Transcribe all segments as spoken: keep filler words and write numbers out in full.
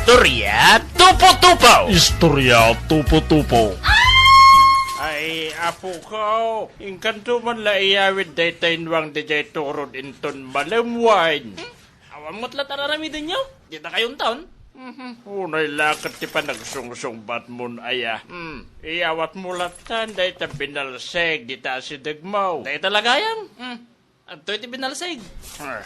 Istorya Tupo-tupo! Istorya Tupo-tupo. Ay, apo ko, inkanto man la iyawid dayta inwang didiay turod inton malemwain. Awan met la tararamidenyo? Dita kayo inton? Mhm. Unay la ket ti panagsungsungbatmon aya. Hmm. Iyawatmo latan dayta binalseg dita asidegmo. Dayta lagayang? Hmm. Adtoy ti binalseg. Ah,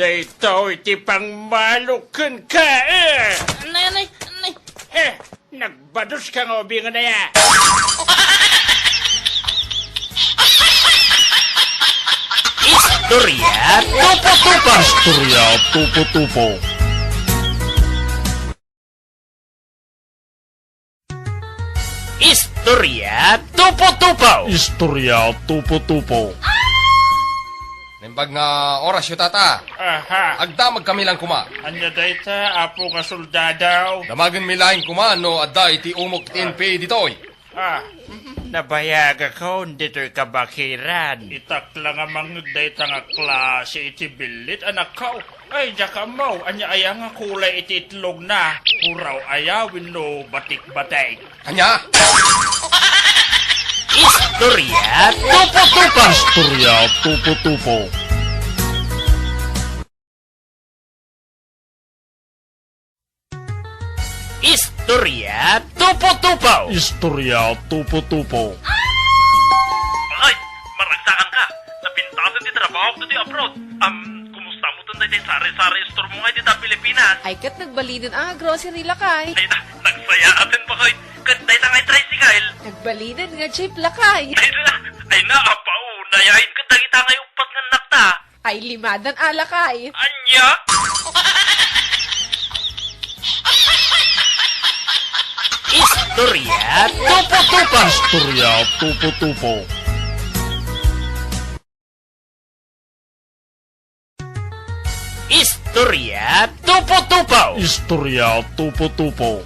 daytoy ti pangmalo kenka, eh! Anay, anay, anay! Eh, nagbados ka nga ubingan aya! Istorya Tupo-tupo! Istorya Tupo-tupo! Istorya Tupo-tupo! Istorya Tupo-tupo. Naimbag nga orasyo, tata. Aha. Agdamag kami lang kuma. Ania dayta, apo nga soldado? Damagenmi laeng kuma no adda iti umok ti N P A ditoy. Ah, nabayagakon ditoy kabakiran. Itak la nga mangngeg dayta nga klase iti billit, anakko. Ay, diak ammo, ania aya nga kulay iti itlogna? Puraw aya wenno batik-batik? Ania? Istorya Tupo-tupo! Istorya Tupo-tupo. Istorya Tupo-tupo! Istorya Tupo-tupo. Ay, maragsakan ka. Napintasan ti trabaho ko ditoy abroad. Am, kumusta mo ton daytay sari-sari store mo nga dita Pilipinas? Ay, ket nagbalinen a nga grocery, lakay. Ay, na, nagsayaaten, bakoy. Ket dayta nga tricycle? Nagbalinen nga jeep, lakay. Ay, na, ay, na, apaw, nayain ket dagita nga uppat nga annakta. Ay, limadan a, lakay. Ania? Istorya Tupo-tupo! Istorya Tupo-tupo. Istorya Tupo-tupo! Istorya Tupo-tupo.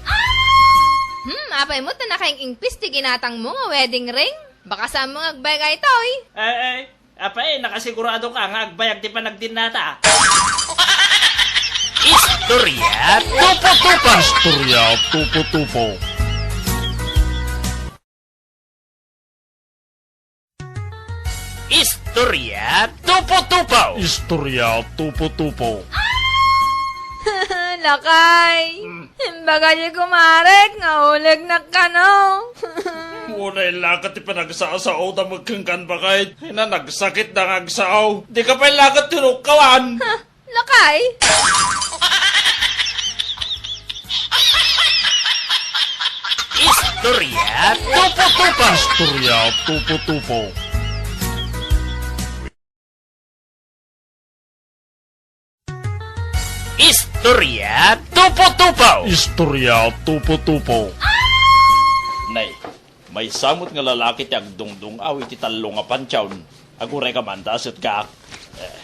Hmm, apay met ta nakaing-ingpis ti ginatangmo nga wedding ring? Baka saanmo nga agbayag daytoy? Ay, ay, apay, nakasigurado ka nga agbayag ti panagdinnata? Istorya Tupo-tupo! Istorya Tupo-tupo. Istorya Tupo-tupo! Istorya Tupo-tupo. Lakay, hmm, imbagam iti kumarek nga ulegnak kano. Unay la ket ti panagsasaoda met kenka, baket. Ay, na, nagsakit da nga agsao. Dika pay la ket tinukkawan. Lakay? Istorya Tupo-tupo! Istorya Tupo-tupo. Istorya Tupo-tupo! Istorya Tupo-tupo. Nay, maysa met nga lalaki ti agdungdung-aw iti tallo nga pantion. Aguray ka man ta, aset ka. Eh,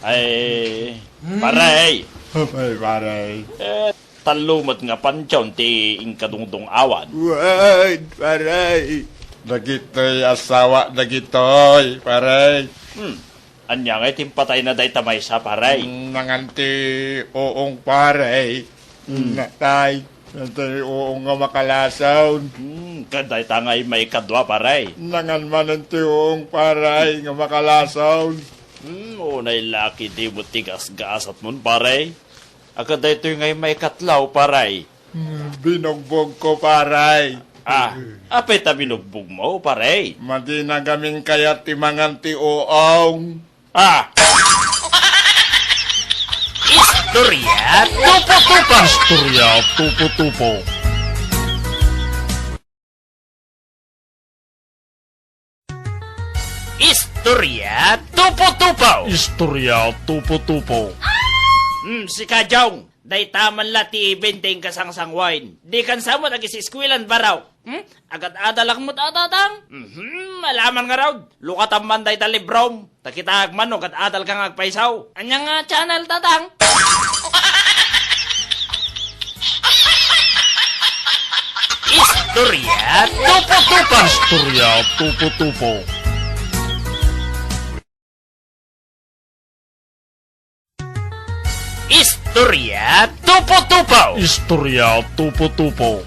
ay, pare. Ay, pare. Eh, tallo met nga pantion ti inkadungdung-awan. Wen, pare. Dagitoy asawa, dagitoy, pare. Hmm. Ania ngay ti impatayna dayta maysa, pare? Mm, nangan ti uong, pare. Mm. Natay. Natay uong nga makalason. Mm, ket dayta ngay maikadua, pare? Nangan manen ti uong, pare, nga makalason. Mm, unay la ket dimo ti gasgasatmon, pare. Ket daytoy ngay maikatlo, pare. Mm, binugbog ko, pare. Ah, apay ta binugbog mo, pare? Madi nagamin kayat ti mangan ti uong. Ah! Istorya Tupo-tupo! Istorya Tupo-tupo. Istorya Tupo-tupo! Istorya Tupo-tupo. Hmm, sika, Jong. Dayta man la ti ibin ti inkasangsangwain. Dikan sa met agis-eskuelan, baro. Hmm? Agad-adalak met a, tatang? Mhm, alaman ngarud. Lukatam man dayta librom. Ta kitaek man no agad-adal ka nga agpayso. Ania nga channel, tatang? Istorya Tupo-tupo! Istorya Tupo-tupo. Is- Istorya tupo-tupo. Istorya tupo-tupo.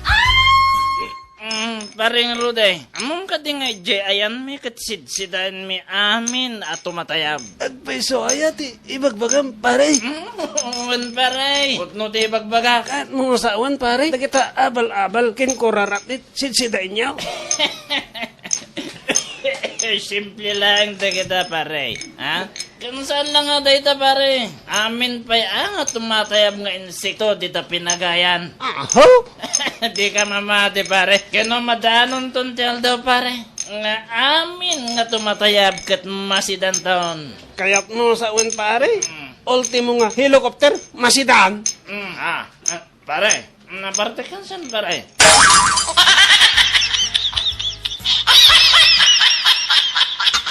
Mm, Pareng Rudy, ammom kadi nga idiay ayanmi ket sidsidaenmi amin a tumatayab? Agpayso aya ti ibagbagam, pare? Mm, wen, pare. Pudno ti ibagbagak. Ket no sawen, pare, dagita abal-abal ken kurarapit, sidsidaenyo? Simple laeng dagita, pare. Ha? Ken saan la nga dayta, pare? Amin pay a nga tumatayab nga insekto dita pinagayan. Aho? Dika mamati, pare. Ken no madaanonton ti aldaw, pare, nga amin nga tumatayab ket masidanton. Kayatmo sawen, pare? Mm. Ultimo nga helicopter, masidan. Mm, ah, ah, pare. Napartikan san, pare?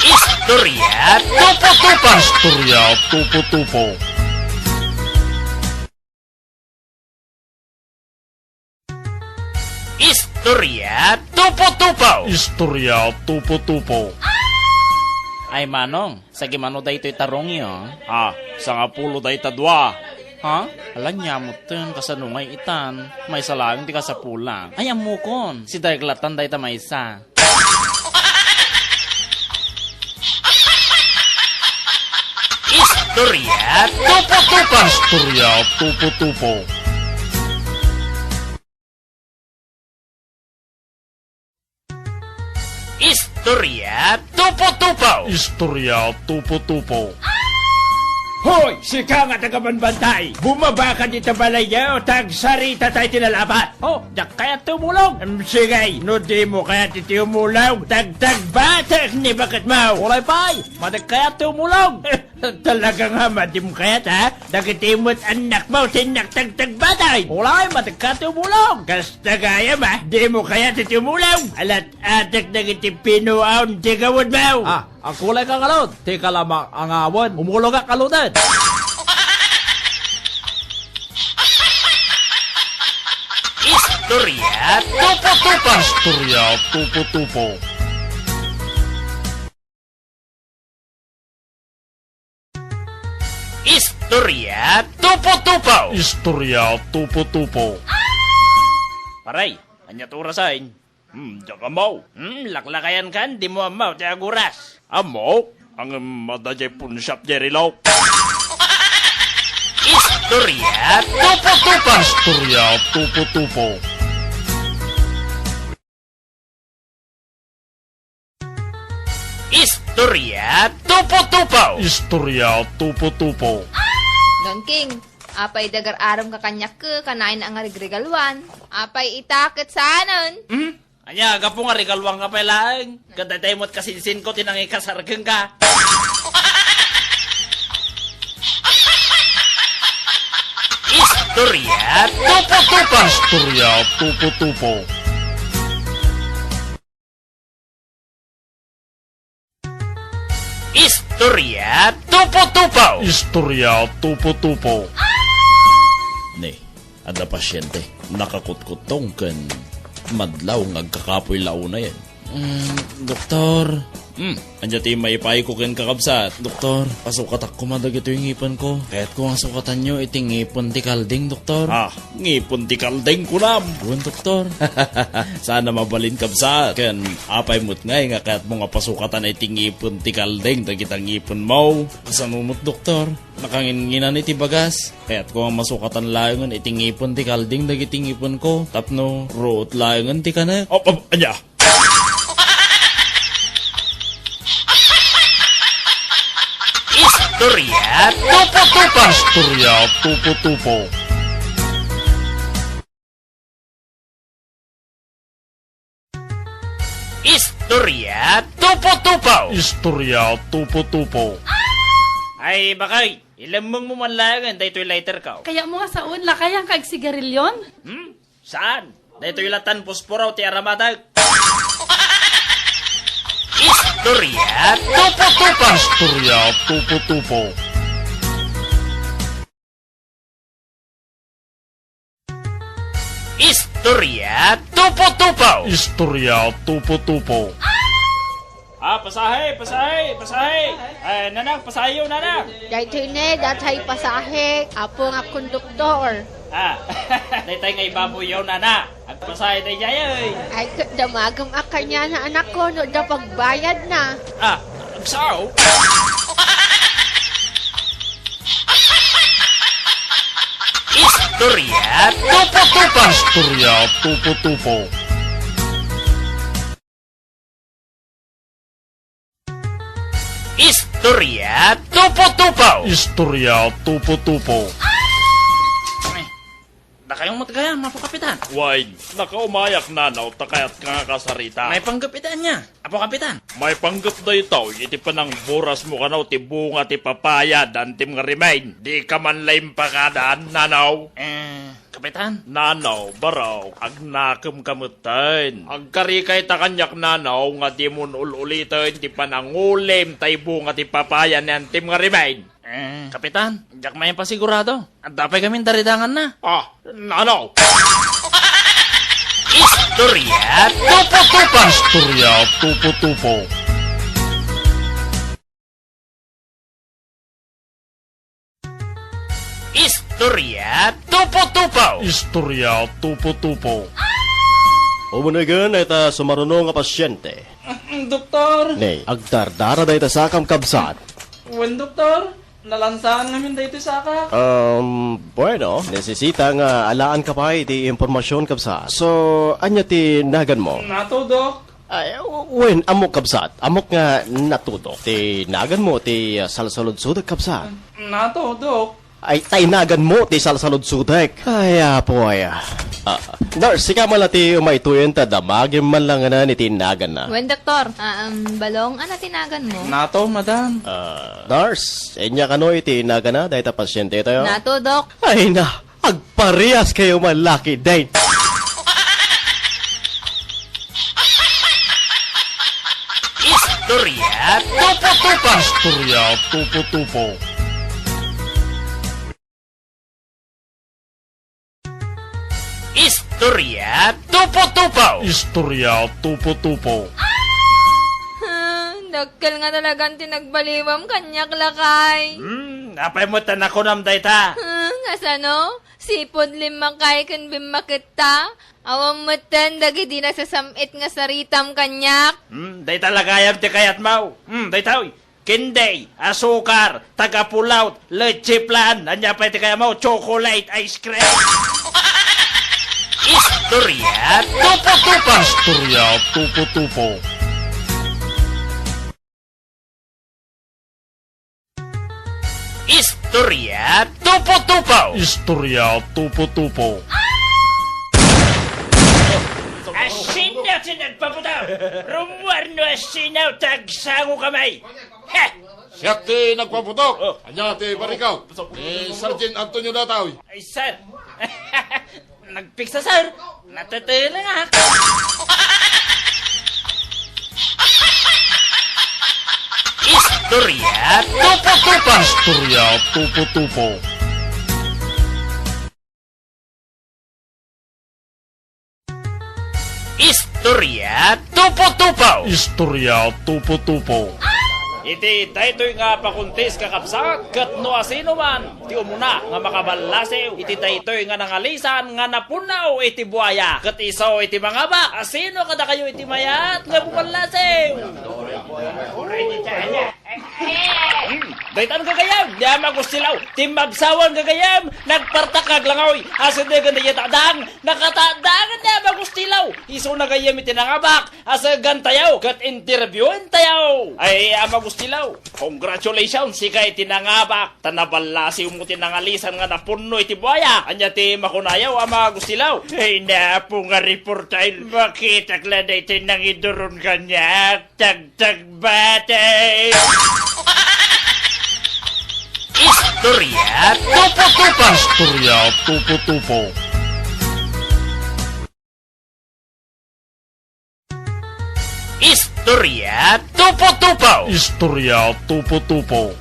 Istorya tupo-tupo. Istorya tupo-tupo. Istorya tupo-tupo. Istorya tupo-tupo. Ay, Manong, sagimano daytoy tarongyo? Ah, sangapulo dayta dua. Ha? Ala, ania metten, kasano ngay itan? Maysa laeng ti kasapulak. Ay, ammokon. Sidaek latan dayta maysa. Istorya tupo-tupo. Istorya tupo-tupo. Istorya tupo-tupo. Istorya tupo-tupo. Hoy, sika nga taga-Banbantay! Bumaba ka dita balayyo, ta agsarita tayo ti lalabat. Oh, diak kayat tumulong. Em, sige, no dimo kayat iti umulong, tagtagbatek ni baketmo. Ulay pay, madi kayat tumulong. Talaga nga madi kayat, ha? Dagiti met annakmo, sinnak tagtagbatek. Ulay, madi kayat tumulong. Kasta gayam, ha? Dimo kayat iti umulong. Alat-atek dagiti pinuaw ti gawedmo. Ah, agkulay ka ngarud. Ti kalamak a ngawen, umulogak ngaruden. Istorya tupo-tupo. Istorya tupo-tupo. Istorya tupo-tupo. Istorya tupo-tupo. Paray, ania ti orasen? Hmm, diak ammo. Hmm, laklakayankan, dimo ammo ti aguras. Ammo? Ngem adda diay pawnshop diay relo. Istorya tupo-tupo. Istorya tupo-tupo. Istorya tupo-tupo. Istorya tupo-tupo. Don King, apay di agar-arem ka kaniak ket kanayon a nga regregaluan? Apay ita ket saanen? Hmm? Ania, gapu nga regaluanka pay laeng? Ket daytoy met kasinsinko ti nangikasar kenka. Istorya tupo-tupo. Istorya tupo-tupo. Istorya tupo-tupo. Istorya tupo-tupo. Ni, adda pasiente. Nakakutkuttong ken madlaw nga agkakapoy la unayen. Mm, doktor. Hmm, ania ti maipayko kenka, kabsat? Doktor, pasukatak koma dagitoy ngipenko. Kayatko nga sukatanyo iti ngipen ti kalding, doktor. Ah, ngipen ti kalding, kunam? Wen, doktor. Saan a mabalin, kabsat. Ken apay met ngay nga kayatmo nga pasukatan iti ngipen ti kalding dagita ngipenmo? Kasano met, doktor? Nakanginnginan iti bagas. Kayatko nga masukatan laengen iti ngipen ti kalding dagiti ngipenko tapno ruot laengen ti kanek. Op, op, ania? Istorya tupo-tupo. Istorya tupo-tupo. Istorya tupo-tupo. Istorya tupo-tupo. Ay, bakay, ilemmengmo man laengen daytoy lighterko. Kayatmo nga saon, lakayan ka agsigarilyon? Hmm? Saan? Daytoy latan posporo ti aramatek. Istorya tupo-tupo. Istorya tupo-tupo. Istorya tupo-tupo. Istorya tupo-tupo. Ah, pasahe, pasahe, pasahe. Eh, nanang, pasaheyo, nanang. Daytoy ne, datay pasahe, apo nga konduktor. Ah, daytay nga ibaboyyo, nanang. Agpasahe daydiay, oy. Ay, ket damagem a kaniana, anakko, no adda pagbayadna. Ah, agsaw. Istorya tupo-tupo. Istorya tupo-tupo. Istorya tupo-tupo. Istorya tupo-tupo. Ay, dakayo met gayam, Apo Kapitan. Wen, nakaumayak, nanaw, ta kayatko nga kasarita. Maipanggep iti ania, Apo Kapitan? Maipanggep daytoy iti panangburasmo kano ti bunga ti papaya, dantim nga rimain. Dika man la impakadaan, nanaw. Eh, Kapitan? Nanaw, barok, agnakemka metten. Agkarikayta kaniak, nanaw, nga dimon ul-uliten ti panangulim tay bunga ti papaya ni antim nga rimain. Eh, Kapitan, diak maipasigurado. Adda pay gamin daridanganna. Ah, nanaw. Istorya tupo-tupo. Istorya tupo-tupo. Istorya tupo-tupo. Istorya tupo-tupo. Umunegen ita sumaruno nga pasyente. Mm, doktor. Ne, agdardara dayta sakam, kabsat. Wen, doktor. Nalansaan ngamin daytoy saka. Um, bueno, nesesita nga alaanka pay iti impormasion, kabsat. So, ania ti naganmo? Nato, Dok. Ay, wen, ammok, kabsat. Ammok nga natudok. Ti naganmo ti, ah, salsaludsodek, kabsat. Nato, Dok. Ay, tay naganmo ti salsaludsodek. Ay, apo, ay, ah. Ah, nurse, sika man la ti umaytoyen ta damagem man la nganan iti naganna. Wen, doktor. Ah, um, Balong, ania ti naganmo? Nato, madam. Ah, nurse, ania kano iti naganna dayta pasyente tayo? Nato, Dok. Ay na, agparehas kayo man la ketdin. Istorya tupo-tupo. Istorya tupo-tupo. Istorya tupo-tupo. Istorya tupo-tupo. Ah, dakkel nga talagan ti nagbaliwam kaniak, lakay. Hmm, apay met ta nakunam dayta? Ah, kasano? Sipud limmakay ken bimmaketta? Awan metten dagidi nasasam-it nga saritam kaniak? Hmm, dayta la gayam ti kayatmo. Hmm, daytoy. Kinday, asukar, taga-pullaw, leche flan, ania pay ti kayatmo, chocolate ice cream. Istorya tupo-tupo. Istorya tupo-tupo. Istorya tupo-tupo. Istorya tupo-tupo. Asino ti nagpaputok? Rummuar no asino, ta agsangoka met. Heh! Siak ti nagpaputok. Oh. Ania ti barikaw? Ni Sergeant Antonio daytoy. Ay, sir. Nagpiksa, sir. Natetelengak. Istorya tupo-tupo. Istorya tupo-tupo. Istorya tupo-tupo. Istorya tupo-tupo. Iti daytoy nga pakuntis, kakabsat, ket no asino man ti umuna nga makaballasiw iti daytoy nga nangalisan nga napunnaw iti buaya, ket isu iti mangabak, asino kadakayo iti mayat nga bumallasiw? Hmm, daytan gagayyem, ni Ama Gustilaw, ti mabsawan gagayyem, nagpartak nga aglangoy, asidegen dayta adang, nakatadagan ni Ama Gustilaw, isuna gayyem iti nangabak, asegantayo, ket interviewentayo. Ay, Ama Gustilaw, congratulations, sika iti nangabak, ta naballasiwmo ti nangalisan nga napunno iti buaya. Ania ti makunayo, Ama Gustilaw? Ay, napo nga reporter, makitak la daytoy nangiduron kaniak. Tagtagbati! Istorya tupo-tupo. Istorya tupo-tupo. Istorya tupo-tupo. Istorya tupo-tupo.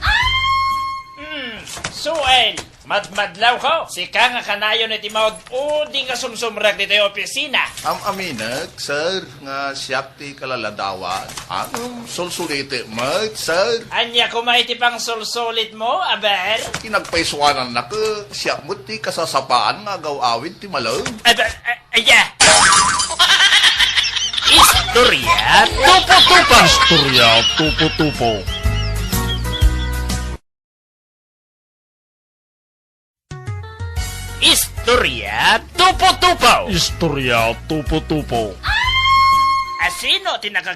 Hmm, suen, Madmadlaw ko, sika nga kanayon iti maud-udi nga sumsumrek ditoy opisina. Am-aminek, sir, nga siak ti kalaladawan. Ngem sulsulitek met, sir. Ania koma iti pangsulsulitmo, aber? Kinagpaisuanannak, siak met ti kasasapaan nga agaw-awid ti malem. Aber, a-, aya. Istorya tupo-tupo. Istorya tupo-tupo. Istorya tupo-tupo. Istorya tupo-tupo. Asino ti naka-